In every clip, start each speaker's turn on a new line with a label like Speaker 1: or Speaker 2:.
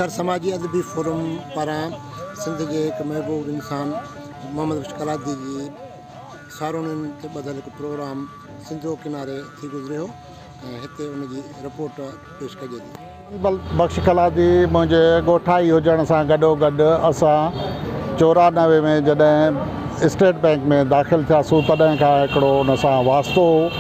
Speaker 1: سکر سماجي ادبي فورم پاران سنڌ جي هڪ محبوب انسان محمد بخش قلادي جي ساروڻين تي ٻڌل هڪ پروگرام سنڌوء ڪناري ٿي گذريو ۽ هتي ان جي رپورٽ پيش ڪجي ٿي.
Speaker 2: محمد بخش قلادي منهنجي ڳوٺائي هجڻ سان گڏوگڏ اسان 94 ۾ جڏهن اسٽيٽ بئنڪ ۾ داخل ٿياسون تڏهن کان هڪڙو ان سان واسطو هو.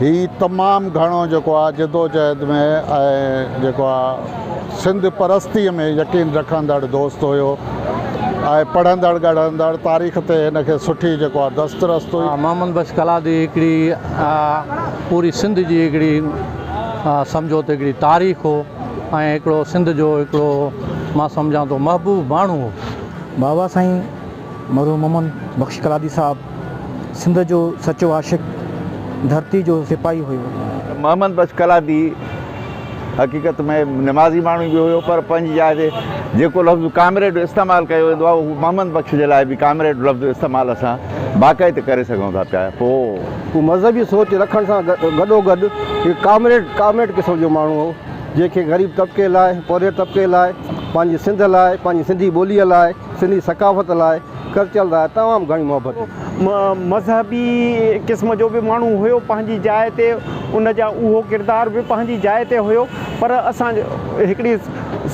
Speaker 2: هي تمام گهڻو جيڪو آ جدوجهد ۾ ۽ جيڪو آ سنڌ پرستي ۾ يقين رکندڙ دوست هيو ۽ پڙهندڙ ڳڙهندڙ تاريخ تي هن کي سٺي جيڪو آ دسترس هئي.
Speaker 3: محمد بخش قلادي هڪڙي پوري سنڌ جي هڪڙي سمجهو ته هڪڙي تاريخ هو ۽ هڪڙو سنڌ جو هڪڙو مان سمجهان ٿو محبوب ماڻهو هو.
Speaker 4: بابا سائين مرحوم محمد بخش قلادي صاحب سنڌ جو سچو عاشق، ڌرتي جو سپاهي هيو.
Speaker 5: محمد بخش قلادي حقيقت ۾ نمازي ماڻهو به هيو پر پنهنجي جاء تي جيڪو لفظ ڪامريڊ استعمال ڪيو ويندو آهي اهو محمد بخش جي لاء به ڪامريڊ لفظ استعمال اسان باقاعده ڪري سگهون ٿا پيا. پوء.
Speaker 6: هو مذهبي سوچ رکڻ سان گڏوگڏ هڪ ڪامريڊ ڪامريڊ قسم جو ماڻهو هو جنهن کي غريب طبقي لاء، پورهيت طبقي لاء، پنهنجي سنڌ لاء، پنهنجي سنڌي ٻوليء لاء، سنڌي ثقافت لاء، ڪلچر لاء تمام گهڻي محبت هئي.
Speaker 7: مذهبي قسم جو به ماڻهو هيو پنهنجي جاء تي ان جا اهو ڪردار به پنهنجي جاء تي هيو پر اسان هڪڙي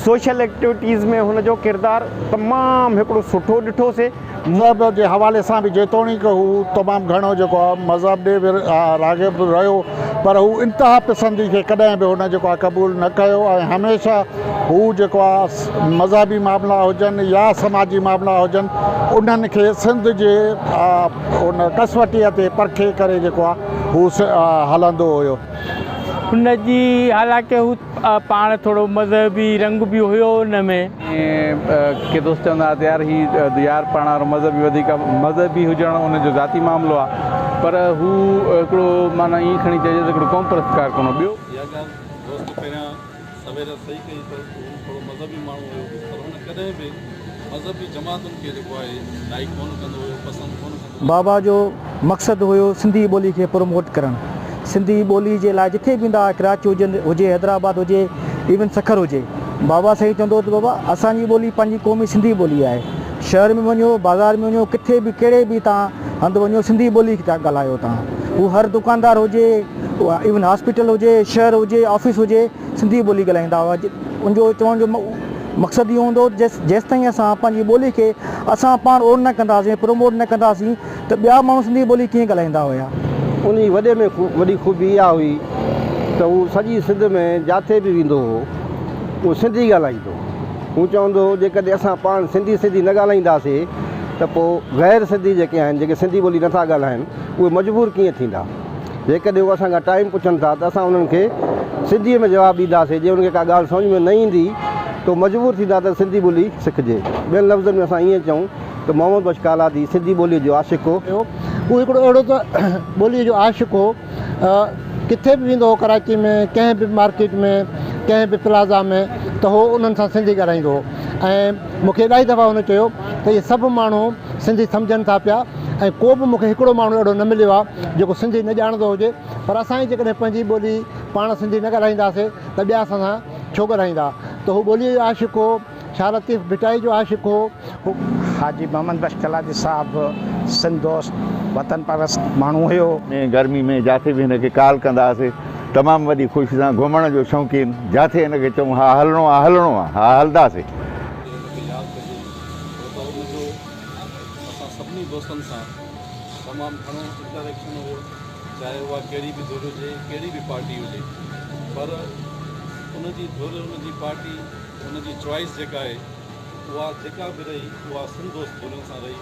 Speaker 7: سوشل ايڪٽيوٽيز ۾ هن جو ڪردار تمام هڪڙو سٺو ڏٺوسي.
Speaker 2: مذهب جي حوالي سان به جيتوڻيڪ هو تمام گهڻو جيڪو آهي مذهب ڏي به راغب رهيو پر هو انتها پسندي کي ڪڏهن به هن جيڪو آهي قبول نه ڪيو ۽ هميشه هو جيڪو آهي مذهبي معاملا هجن يا سماجي معاملا هجن انهن کي سنڌ جي ان ڪسوٽيء تي پرکي ڪري جيڪو آهي هو هلندو هيو.
Speaker 8: هن جي حالانڪه هو پاڻ ٿورو مذهبي رنگ به هيو ان ۾.
Speaker 9: ڪي دوست چوندا ها ته يار هي يار پاڻ وارو مذهبي وڌيڪ مذهبي هجڻ ان جو ذاتي معاملو آهي پر هو هڪڙو معنيٰ ائين کڻي چئجي ته هڪڙو قومپرست ڪارڪن هو ٻيو.
Speaker 10: اها ڳالهه دوست پهريان سوير صحيح ڪئي ته هو ٿورو مذهبي ماڻهو هيو پر هن ڪڏهن به مذهبي جماعتن کي جيڪو آهي لائيڪ ڪونه ڪندو هيو پسند ڪونه ڪندو هيو.
Speaker 4: بابا جو مقصد هيو سنڌي ٻولي کي پروموٽ ڪرڻ سنڌي ٻولي جي لاء جٿي به ويندا هئا ڪراچي هجن هجي حيدرآباد هجي ايون سکر هجي بابا سائين چوندو هو ته بابا اسان جي ٻولي پنهنجي قومي سنڌي ٻولي آهي شهر ۾ وڃو بازار ۾ وڃو ڪٿي به ڪهڙي به تان هنڌ وڃو سنڌي ٻولي کي ڳالهايو تان هو هر دڪاندار هجي ايون هاسپيٽل هجي شهر هجي آفيس هجي سنڌي ٻولي ڳالهائيندا هئا ان جو چوڻ جو مقصد اهو هوندو هو ته جيستائين اسان پنهنجي ٻولي کي اسان پاڻ اون نه ڪنداسين پروموٽ نه ڪنداسين ته ٻيا ماڻهو سنڌي ٻولي ڪيئن ڳالهائيندا هيا.
Speaker 6: ان جي وڏي ۾ وڏي خوبي اها هئي ته هو سڄي سنڌ ۾ جاٿي به ويندو هو اهو سنڌي ڳالهائيندو هو. هو چوندو هو جيڪڏهن اسان پاڻ سنڌي سنڌي نه ڳالهائينداسين ته پوء غير سنڌي جيڪي آهن جيڪي سنڌي ٻولي نٿا ڳالهائن اهي مجبور ڪيئن ٿيندا. جيڪڏهن هو اسان کان ٽائيم پڇن ٿا ته اسان انهن کي سنڌيء ۾ جواب ڏينداسين، جي انهن کي ڪا ڳالهه سمجهه ۾ نه ايندي ته هو مجبور ٿيندا ته سنڌي ٻولي سکجي. ٻين لفظن ۾ اسان ائين چئون ته محمد بخش ڪالادي سنڌي ٻوليء جو عاشق هو.
Speaker 1: هو هڪڙو اهڙو ته ٻوليء جو عاشق هو، ڪٿي به ويندو هو ڪراچي ۾ ڪنهن به مارڪيٽ ۾ ڪنهن به پلازا ۾ ته هو انهن سان سنڌي ڳالهائيندو هو ۽ مون کي الاهي دفعا هن چيو ته اهي سڀ ماڻهو سنڌي سمجهن ٿا پيا ۽ ڪو به مون کي هڪڙو ماڻهو اهڙو نه مليو آهي جيڪو سنڌي نه ڄاڻندو هجي پر اسان ئي جيڪڏهن پنهنجي ٻولي پاڻ سنڌي نه ڳالهائينداسي ته ٻيا اسان سان ڇو ڳالهائيندا ته هو ٻوليء جو عاشق هو شاهه لطيف ڀٽائي جو عاشق هو.
Speaker 11: حاجي محمد بخش ڪلادي صاحب سنڌ دوست وطن پرست ماڻهو هيو.
Speaker 5: ۾ گرمي ۾ جاٿي به هن کي ڪال ڪندا هئاسي تمام وڏي خوشي سان گهمڻ جو شوقين جاٿي هن کي چئون ها هلڻو آ هلڻو آ ها هلنداسي.
Speaker 10: هن کي ياد ڪجي ڇو ته ان جو اسان سڀني دوستن سان تمام گهڻو انٽريڪشن هيو چاهي اها ڪهڙي به ڌر هجي ڪهڙي به پارٽي هجي پر ان جي ڌر ان جي پارٽي ان جي چوائس جيڪا آهي اها جيڪا به رهي اها سنڌ دوست ڌرين سان رهي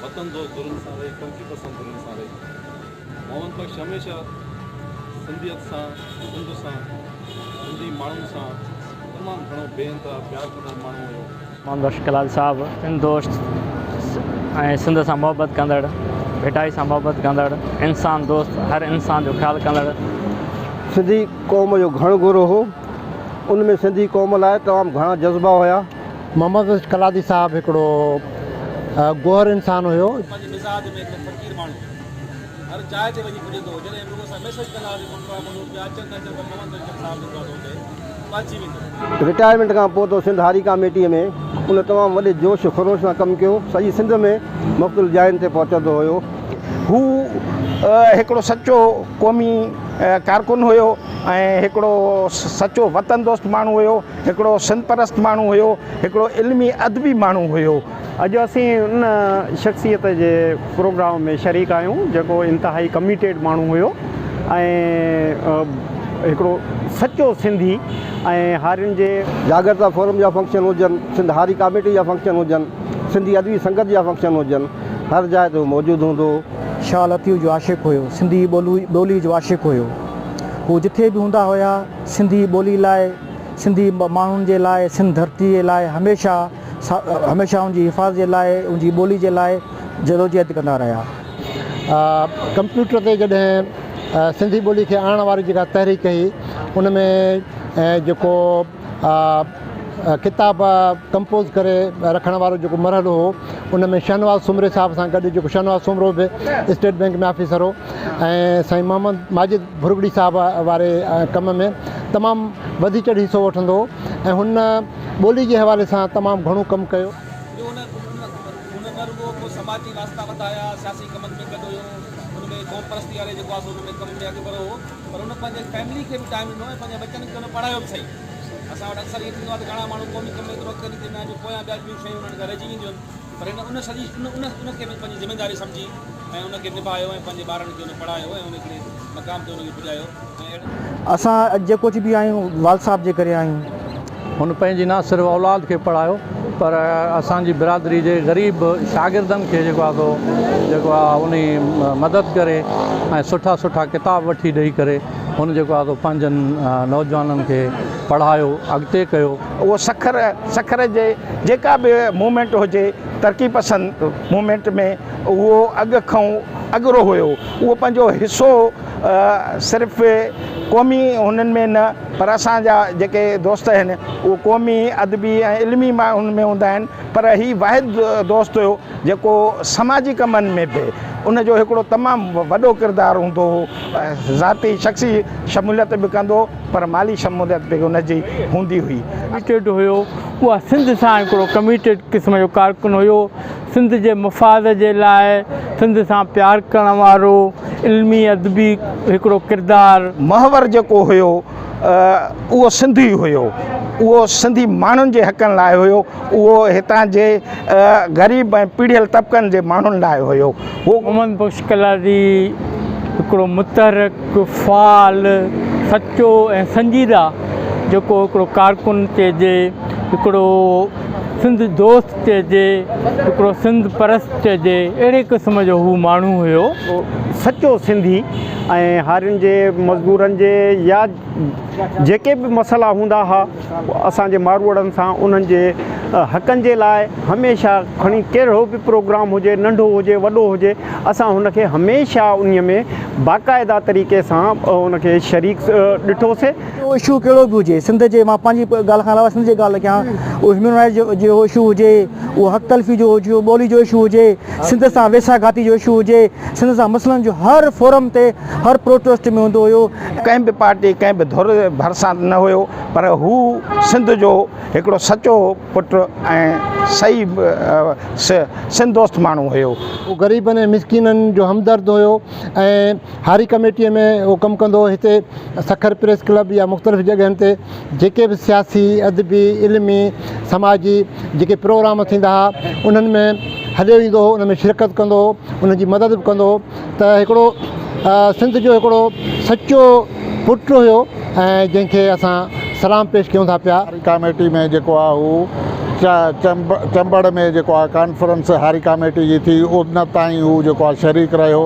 Speaker 10: وطن دوست ڌرين سان رهي ترقي پسند ڌرين سان رهي محمد بخش هميشه سنڌيت سان سنڌ سان سنڌي ماڻهن سان تمام گهڻو بي انتها پيار ڪندڙ ماڻهو هيو.
Speaker 8: محمد بخش ڪلال صاحب سنڌ دوست ۽ سنڌ سان محبت ڪندڙ، ڀٽائي سان محبت ڪندڙ، انسان دوست، هر انسان جو خيال ڪندڙ.
Speaker 6: سنڌي قوم جو گهڻ گهرو هو. ان ۾ سنڌي قوم لاء تمام گهڻا جذبا هيا.
Speaker 1: محمد بخش ڪلادي صاحب هڪڙو گوهر انسان هيو.
Speaker 10: پنهنجي مزاج ۾ هڪ فقير ماڻهو هو. هر جاء تي وڃي پڄندو هو. جڏهن به رڳو اسان ميسيج ڪندا هئاسين ڪو پروگرام هوندو هو پيا اچن ته اچن پر محمد بخش صاحب جيڪو آهي سو اتي پهچي ويندو.
Speaker 6: رٽائرمينٽ کان پوء ته سنڌ هاري ڪاميٽيء ۾ ان تمام وڏي جوش خروش سان ڪم ڪيو. سڄي سنڌ ۾ مختلف جاين تي پهچندو هيو.
Speaker 11: هو هڪڙو سچو قومي ڪارڪن هيو ۽ هڪڙو سچو وطن دوست ماڻهو هيو، هڪڙو سنڌ پرست ماڻهو هيو، هڪڙو علمي ادبي ماڻهو هيو.
Speaker 7: اڄ اسين ان شخصيت جي پروگرام ۾ شريڪ آهيون جيڪو انتهائي ڪميٽيڊ ماڻهو هيو ۽ هڪڙو سچو سنڌي ۽ هارين جي.
Speaker 6: جاڳرتا فورم جا فنڪشن هجن، سنڌ هاري ڪاميٽي جا فنڪشن هجن، سنڌي ادبي سنگت جا فنڪشن هجن، هر جاء تي هو موجود هوندو هو.
Speaker 4: شاهه لطيف جو عاشق هيو، سنڌي ٻولي جو عاشق هيو. هو جٿي به هوندا هيا، سنڌي ٻولي لاء، سنڌي ماڻهن جي لاء، سنڌ ڌرتي جي لاء هميشه هميشه ان جي حفاظت جي لاء، ان جي ٻولي جي لاء جدوجهد ڪندا رهيا.
Speaker 1: ڪمپيوٽر تي جڏهن سنڌي ٻولي کي آڻڻ واري جيڪا تحريڪ هئي ان ۾ جيڪو ڪتاب ڪمپوز ڪري رکڻ وارو جيڪو مرحلو هو ان ۾ شهنواز سومري صاحب سان گڏ جيڪو شهنواز سومرو به اسٽيٽ بئنڪ ۾ آفيسر هو ۽ سائين محمد ماجد ڀرڳڙي صاحب واري ڪم ۾ تمام وڌي چڙهي حصو وٺندو هو ۽ هن ٻولي جي حوالي سان تمام گهڻو ڪم ڪيو.
Speaker 10: جو هن هن نه رڳو ڪو سماجي واسطا وڌايا، سياسي ڪمن ۾ گڏ هيو، ان ۾ قوم پرستي واري جيڪو آهي سو ان ۾ ڪم ۾ اڳڀرو هو پر هن پنهنجي فيملي کي به ٽائيم ڏنو ۽ پنهنجي ٻچن کي هن پڙهايو به صحيح. اسان وٽ اڪثر ائين ٿيندو آهي ته گهڻا ماڻهو قومي ڪم ۾ ايترو اڳتي نڪري ويندا آهن جو پويان ٻيا ٻيون شيون انهن کان رهجي وينديون آهن پر هن ان سڄي ان ان ان کي به پنهنجي ذميداري سمجهي ۽ ان کي نڀايو ۽ پنهنجي ٻارن کي هن پڙهايو ۽ ان هڪڙي مقام تي ان کي پڄايو ۽ اهڙي
Speaker 4: اسان اڄ جيڪو ڪجهه به آهيون والد صاحب جي ڪري آهيون.
Speaker 3: هن پنهنجي نه صرف اولاد کي پڙهايو پر اسان جي برادري جي غريب شاگردن کي جيڪو آهي سو جيڪو آهي انهي مدد ڪري ۽ سٺا سٺا ڪتاب وٺي ڏئي ڪري هن جيڪو آهي سو پنهنجن نوجوانن کي پڙهايو اڳتي ڪيو.
Speaker 11: اهو سکر سکر جي جيڪا به موومينٽ هجي ترقي پسند موومينٽ ۾ اهو اڳ کان اڳرو هيو اهو پنهنجو حصو صرف قومي هنن ۾ نه پر اسان جا جيڪي دوست آهن اهو قومي ادبي ۽ علمي هن ۾ هوندا آهن پر هي واحد دوست هيو جيڪو سماجي ڪمن ۾ به ان جو هڪڙو تمام وڏو ڪردار هوندو هو ذاتي شخصي شموليت به ڪندو هو پر مالي شموليت به ان جي هوندي هئي.
Speaker 12: ڪميٽيڊ هيو اها سنڌ سان هڪڙو ڪميٽيڊ قسم جو ڪارڪن هيو سنڌ جي مفاد جي لاء سنڌ سان پيار ڪرڻ وارو علمي ادبي هڪڙو ڪردار.
Speaker 11: محور جيڪو هيو اهو سنڌي هيو، اهو سنڌي ماڻهن جي حقن لاء هيو، اهو هتان جي غريب ۽ پيڙهيل طبقن جي ماڻهن لاء هيو.
Speaker 12: هو محمد بخش قلادي هڪڙو متحرڪ، فعال، سچو ۽ سنجيده جيڪو هڪڙو ڪارڪن چئجي، هڪڙو سنڌ دوست چئجي، هڪڙو سنڌ پرست چئجي، اهڙي قسم جو هو ماڻهو هيو.
Speaker 7: سچو سنڌي ۽ هارين جي مزدورن جي يا جيڪي به مسئلا هوندا ها اسان جي ماروئڙن سان انهن جي حقن جي لاء هميشه کڻي ڪهڙو به پروگرام هجي ننڍو هجي وڏو هجي اسان هن کي هميشه انهي ۾ باقاعده طريقي سان ان کي شريڪ ڏٺوسي.
Speaker 4: اهو اشو ڪهڙو به هجي سنڌ جي مان پنهنجي ڳالهه کان علاوه سنڌ جي ڳالهه ڪيان اهو هيومن رائٽس جو اشو هجي اهو حق تلفي جو هجي اهو ٻولي جو اشو هجي سنڌ سان ويساهه گهاتي جو اشو هجي سنڌ سان مسئلن جو هر فورم تي هر پروٽيسٽ ۾ هوندو هيو.
Speaker 11: ڪنهن به پارٽي ڪنهن به ڌر ڀرسان نه هيو پر هو سنڌ جو هڪڙو سچو پٽ ۽ صحيح سنڌ دوست ماڻهو هيو.
Speaker 1: هو غريبن ۽ مسڪينن جو همدرد هيو ۽ هاري ڪميٽيء ۾ اهو ڪم ڪندو هو. هتي سکر پريس ڪلب يا مختلف جڳهين تي جيڪي به سياسي، ادبي، علمي، سماجي جيڪي پروگرام ٿيندا ها انهن ۾ هليو ايندو هو، انهن ۾ شرڪت ڪندو هو، انهن جي مدد به ڪندو هو ته هڪڙو سنڌ جو هڪڙو سچو پٽ هيو ۽ جنهن کي اسان سلام پيش ڪيون ٿا پيا.
Speaker 2: هاري ڪاميٽي ۾ جيڪو آهي هو چمبڙ ۾ جيڪو آهي ڪانفرنس هاري ڪاميٽي جي ٿي ان تائين هو جيڪو آهي شريڪ رهيو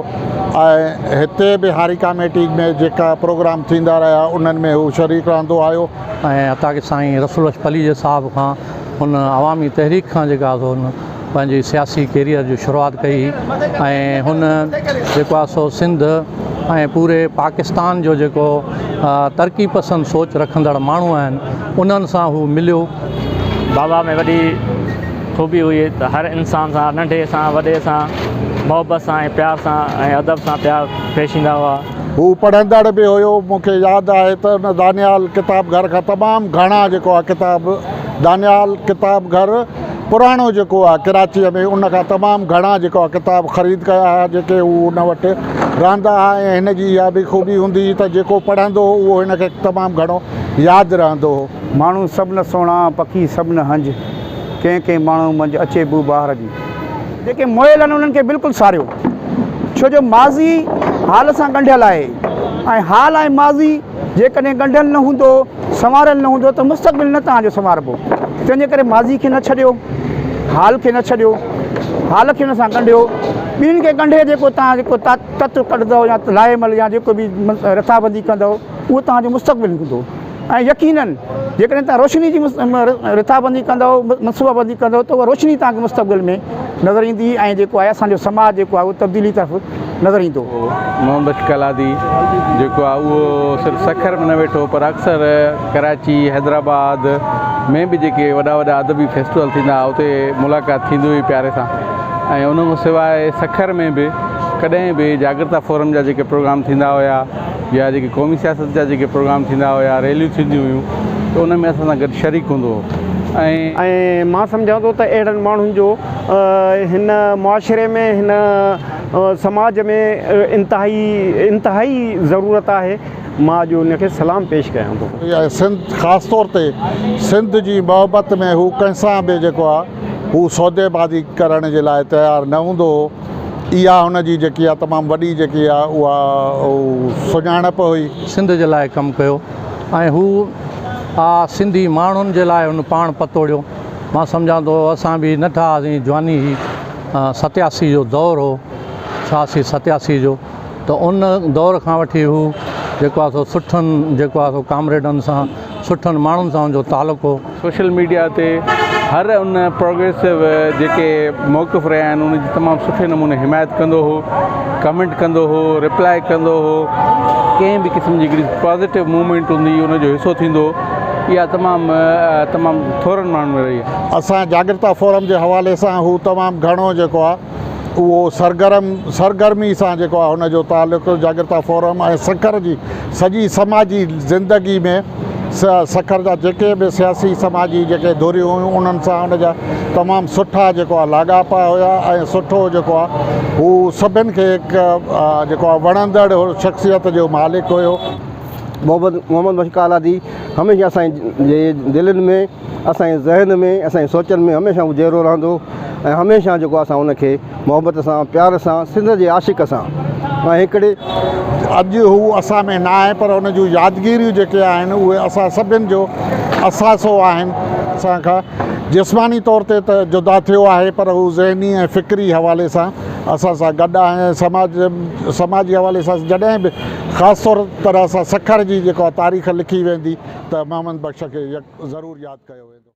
Speaker 2: ۽ هتي به هاري ڪاميٽي ۾ جيڪا پروگرام ٿيندا رهيا انهن ۾ هو شريڪ رهندو آيو.
Speaker 3: ۽ حتيٰ ڪه سائين رسول بخش پليجي صاحب کان هن عوامي تحريڪ کان جيڪا سو هن پنهنجي سياسي ڪيريئر جي شروعات ڪئي ۽ هن جيڪو آهي سو سنڌ ۽ پوري پاڪستان جو جيڪو ترقي پسند سوچ رکندڙ ماڻهو آهن انهن سان هو مليو.
Speaker 8: بابا ۾ وڏي خوبي هئي ته هر انسان سان ننڍي سان وڏي سان محبت سان ۽ پيار سان ۽ ادب سان پيار پيش ايندا هئا.
Speaker 2: هو پڙهندڙ به هيو. مون کي ياد آهي ته ان دانيال ڪتاب گهر کان تمام گهڻا جيڪو آهي ڪتاب دانيال ڪتاب گهر پراڻو جيڪو آهي ڪراچيء ۾ ان کان تمام گهڻا جيڪو آهي ڪتاب خريد ڪيا هئا جيڪي هو ان وٽ رهندا هئا ۽ هن جي اها به خوبي هوندي هئي ته جيڪو پڙهندو هو اهو هن کي تمام گهڻو ياد رهندو هو.
Speaker 13: ماڻهو سڀ نه سهڻا، پکي سڀ نه هنج، ڪنهن ڪنهن ماڻهو منجهه اچي بوء بهار جي. جيڪي مئل آهن انهن کي بلڪل ساريو، ڇو جو ماضي حال سان ڳنڍيل آهي ۽ حال ۽ ماضي جيڪڏهن ڳنڍيل نه هوندو، سنواريل نه هوندو ته مستقبل نه توهان جو سنواربو. تنهن جي ڪري ماضي کي نه ڇڏيو، حال کي نه ڇڏيو، حال کي ان سان ڳنڍيو، ٻنهين کي ڳنڍي جيڪو توهان جيڪو تت ڪڍندؤ يا لاء عمل يا جيڪو به رٿابندي ڪندؤ اهو توهان جو مستقبل هوندو. ۽ يقينن جيڪڏهن توهان روشني جي رٿابندي ڪندؤ، منصوبابندي ڪندؤ ته اها روشني توهان کي مستقبل ۾ نظر ايندي ۽ جيڪو آهي اسان جو سماج جيڪو آهي اهو تبديلي طرف نظر ايندو.
Speaker 9: محمد بخش ڪلادي جيڪو آهي اهو صرف سکر ۾ نه ويٺو پر اڪثر ڪراچي، حيدرآباد ۾ به جيڪي وڏا وڏا ادبي فيسٽيول ٿيندا هئا اتي ملاقات ٿيندي هئي پياري سان ۽ ان کان سواء سکر ۾ به ڪڏهن به جاڳرتا فورم جا جيڪي پروگرام ٿيندا هيا يا جيڪي قومي سياست جا جيڪي پروگرام ٿيندا هيا ريليون ٿينديون هيون ته ان ۾ اسان سان گڏ شريڪ هوندو هو ۽.
Speaker 7: ۽ مان سمجهان ٿو ته اهڙن ماڻهن جو هن معاشري ۾ هن سماج ۾ انتهائي انتهائي ضرورت آهي مان اڄ ان کي سلام پيش ڪيان ٿو.
Speaker 2: ۽ سنڌ خاص طور تي سنڌ جي محبت ۾ هو ڪنهن سان به جيڪو آهي هو سوديبازي ڪرڻ جي لاء تيار نه هوندو هو. اها هن جي جيڪي آهي تمام وڏي جيڪي آهي اها سڃاڻپ هئي.
Speaker 3: سنڌ جي لاء ڪم ڪيو ۽ هو آ سنڌي ماڻهن جي لاء هن پاڻ پتوڙيو. مان سمجهان ٿو اسان به ننڍا هئاسين جواني هئي 87 جو دور هو 86 87 جو ته ان دور کان وٺي هو جيڪو آ سو سٺن جيڪو آ سو ڪامريڊن سان سٺن ماڻهن سان ان جو تعلق هو.
Speaker 9: سوشل ميڊيا تي هر ان پروگريسو جيڪي موقف رهيا آهن ان جي تمام سٺي نموني حمايت ڪندو هو ڪمينٽ ڪندو هو رپلائي ڪندو هو ڪنهن به قسم جي هڪڙي پازيٽو موومينٽ هوندي هئي ان جو حصو ٿيندو هو اها تمام تمام ٿورن ماڻهن ۾ رهي آهي.
Speaker 2: اسان جاڳرتا فورم جي حوالي سان هو تمام گهڻو جيڪو آهي اهو سرگرم سرگرمي سان جيڪو آهي هن جو تعلق جاڳرتا فورم ۽ سکر جي سڄي سماجي زندگي ۾ سکر جا جيڪي به سياسي سماجي جيڪي ڌريون هيون انهن سان هن جا تمام سٺا جيڪو آهي لاڳاپا هيا ۽ سٺو جيڪو آهي هو سڀن کي هڪ جيڪو آهي وڻندڙ شخصيت جو مالڪ هيو.
Speaker 6: محبت محمد بخش ڪالادي هميشه اسان جي دلين ۾ اسان جي ذهن ۾ اسان جي سوچن ۾ هميشه هو جيئرو رهندو ۽ هميشه جيڪو اسان ان کي محبت سان پيار سان سنڌ جي عاشق سان ۽ هڪڙي
Speaker 2: اڄ هو اسان ۾ نه آهي پر ان جون يادگيريون جيڪي آهن اهي اسان سڀن جو اثاثو آهن. اسان کان جسماني طور تي ته جدا ٿيو آهي پر هو ذهني ۽ فڪري حوالي سان اسان سان گڏ آهي ۽ سماج سماجي حوالي سان جڏهن به خاص طور طرح سان سکر جي جيڪا تاريخ لکي ويندي ته محمد بخش کي ضرور ياد ڪيو ويندو.